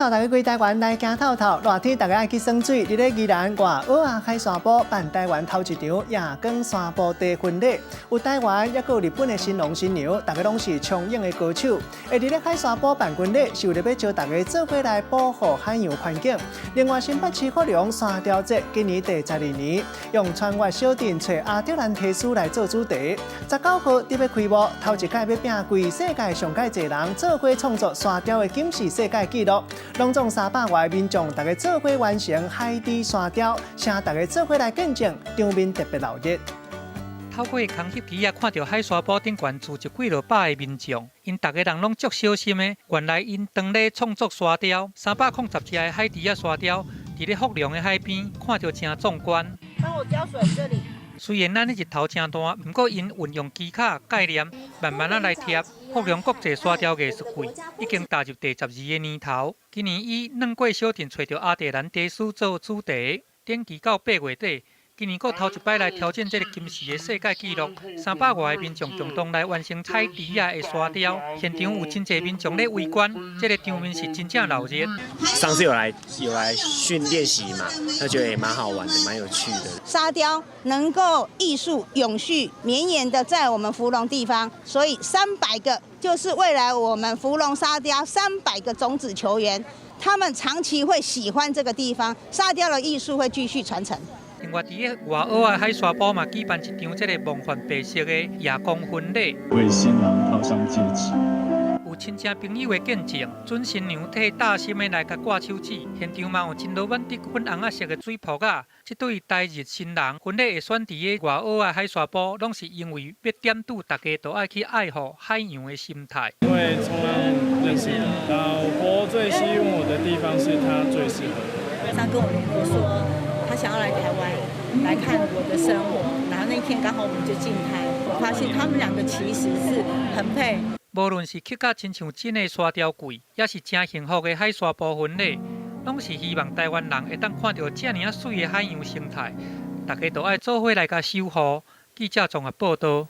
大家規台灣來行透透，熱天大家愛去耍水。佇咧宜蘭外蚵仔海沙埔辦台灣頭一場夜光沙埔茶婚禮，有台灣抑閣有日本的新郎新娘，大家攏是聰穎的高手。會佇咧海沙埔辦婚禮，是為了欲招大家做伙來保護海洋環境。另外，新北市福隆沙雕節今年第12年，用川越小鎮揣亞特蘭提斯來做主題。19號特別開幕，頭一擺欲拚規世界上蓋濟人做伙創作沙雕的金氏世界紀錄。攏總300外民眾，大家做伙完成海底沙雕，請大家做伙來見證，場面特別鬧熱。透過空翕機仔看著海沙埔頂懸聚集幾落百个民眾，𪜶逐个人攏足小心的。原來𪜶當咧創作沙雕，310隻的海豬仔沙雕，佇咧福隆的海邊看著誠壯觀。幫我澆水，這裡。雖然咱日頭誠大，毋過𪜶運用技巧概念，慢慢仔來貼。福隆國際沙雕藝術季已經踏入第12个年頭，今年以軟過小鎮揣著亞特蘭蒂斯做主題，展期到8月底。今年閣頭一擺來挑戰這个金氏的世界紀錄，300外个民眾共同來完成海豬仔的沙雕，現場有真濟民眾咧圍觀，這个場面是真正鬧熱。上次有來訓練習嘛，他覺得也蠻好玩的，蠻有趣的。沙雕能夠藝術永續綿延的在我們福隆地方，所以300個就是未來我們福隆沙雕300個種子球員，他們長期會喜歡這個地方，沙雕的藝術會繼續傳承。另外，佇个外蚵仔海沙埔嘛，舉辦一場這个夢幻白色的夜光婚禮，為新郎套上戒指。有親戚朋友的見證，準新娘替大心的來共掛手指，現場嘛有真羅曼蒂粉紅仔色的水泡仔。這對台日新人婚禮會選佇个外蚵仔海沙埔，攏是因為欲點綴大家都愛去愛護海洋的心態。因為衝浪認識的，老婆最吸引我的地方是她最適合。他跟我聯絡說，他想要來台灣來看我的生活，然後那天剛好我們就進灘，我發現他們兩個其實是很配。無論是刻甲親像真的沙雕櫃，抑是誠幸福的海沙埔婚禮，攏是希望台灣人會當看著遮爾仔媠的海洋生態，大家都愛做伙來共守護。記者綜合報導。